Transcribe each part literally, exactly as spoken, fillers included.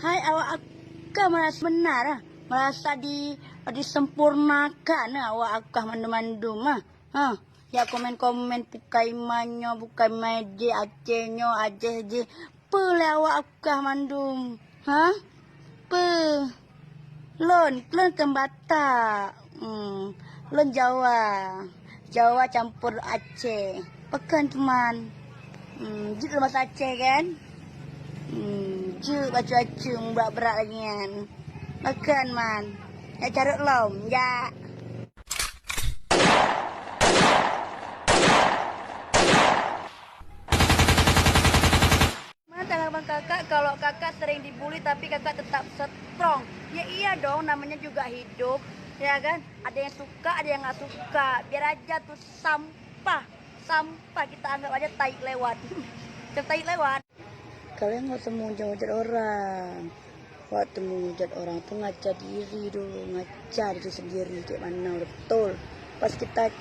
Hai awak Akah merasa benar ah, merasa di disempurnakan ah awak Akah mandum-mandum ah. Ha, ya komen-komen bukai manyo, bukai maje Aceh nyo, Aceh je. Peue lé awak Akah mandum? Ha? Peue? Lôn, lôn kan Batak. Hmm, lôn Jawa. Jawa campur Aceh. Pakon teuma? Hmm, jeuet lôn bahasa Aceh kan? Hmm, jeuet bacut-bacut brat-brat lagèe nyan. Pakon man? Jak carôt lom, jak. Mana tanggapan kakak kalau kakak sering dibully tapi kakak tetap strong? Ya iya dong, namanya juga hidup, ya kan? Ada yang suka, ada yang nggak suka. Biar aja tuh sampah, sampah kita anggap aja tai lewat. Macam tai lewat. Kalian nggak usah menghujat-hujat orang. Waktu menghujat orang tu ngaca diri dulu, ngaca diri sendiri cek mana udah betul. Pas kita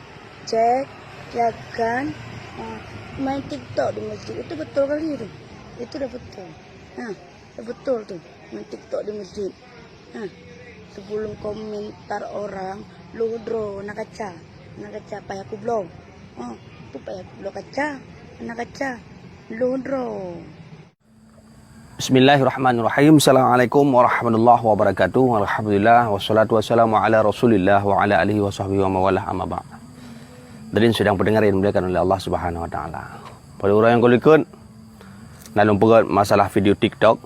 cek, ya kan, ah, main TikTok di masjid itu betul kali tu. Itu udah betul. Ha, udah betul tu main TikTok di masjid. Ha, sebelum komentar orang, lu droe na kaca, na kaca payah kubloe. Ha, tu payah kubloe kaca, na kaca, lu droe. Bismillahirrahmanirrahim. Assalamualaikum warahmatullahi wabarakatuh. Alhamdulillah, wassalatu wassalamu ala Rasulillah wa ala alihi wa sahbihi wa mawalah, amma ba'd. Hadirin sidang pendengar yang dimuliakan oleh Allah Subhanahu wa Taala. Pada ureueng nyang ka likot, na lôn peugah masalah video TikTok.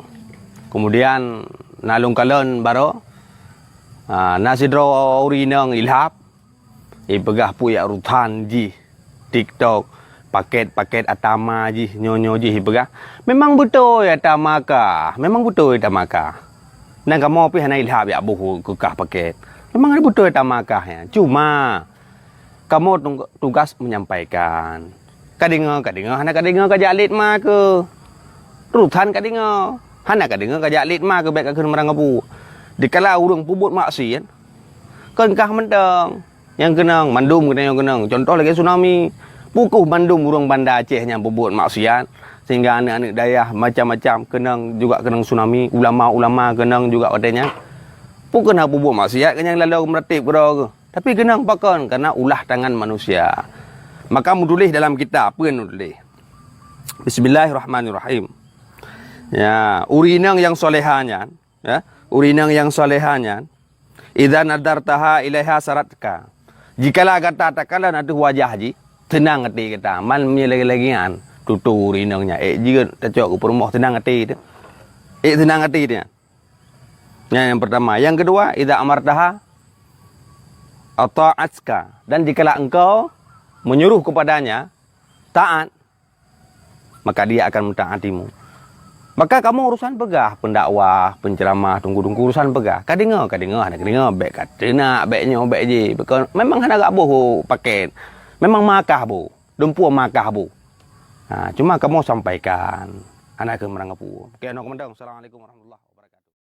Kemudian na lôn kalon baroe, ah, na sidroe ureueng inong ilhab, ipeugah peue yak rutan jih TikTok, paket-paket atama jih, nyoe-nyoe jih ipeugah. Memang beutôi atama kah, memang beutôi atama kah. Dan kamoe pih hana ilhab yak boh keu kah paket. Memang beutôi atama kah nyan. Cuma kamoe tung-, tugas menyampaikan. Ka deungoe, ka deungoe, hana ka deungoe ka jak lét ma keuh. Rutan ka deungoe, hana ka deungoe ka jak lét ma keuh, bèk ka kheun meurang abu. Dikala ureueng peubuet maksiat, kon kah mantong nyang keunong, mandum keunong, nyang keunong. Contoh lagèe tsunami. Peu keuh mandum ureueng Banda Aceh nyang peubuet maksiat, sehingga aneuk-aneuk dayah macam-macam keunong juga keunong tsunami, ulama-ulama keunong juga watèe nyan. Peu keuh na peubuet maksiat, keunong lalu meuratéb keudroe keuh. Tapi keunong pakon, karena ulah tangan manusia. Maka meutuléh dalam kitab, peue meutuléh? Bismillahirrahmanirrahim. Ya, ureueng inong nyang soleha nyan, ya, ureueng inong nyang soleha nyan, "Idza nadartaha ilaiha saratka." Jikalau gata takalon ateueh wajah jih, teunang até gata. Man meunyo lagèe-lagèe nyan, tutoe ureueng inong nyan, ék jeuet tacok keu peurumoh, teunang até teuh. Ék teunang até teuh nyan. Nyan nyang pertama. Yang kedua, "Idza amartaha ata'atka." Dan jikalau engkau menyuruh kepadanya taat, maka dia akan mentaatimu. Maka kamoe urusan peugah, pendakwah, penceramah, teungku-teungku urusan peugah. Ka deungoe, ka deungoe, hana ka deungoe, bèk ka teunak, bèk nyoe, bèk jih. Bèk kon, memang hana gak boh paket. Memang makah boh. Dumpeue makah boh. Ha, cuma kamoe sampaikan. Hana keu meurang abu. Oke, noh keumandang. Assalamualaikum warahmatullahi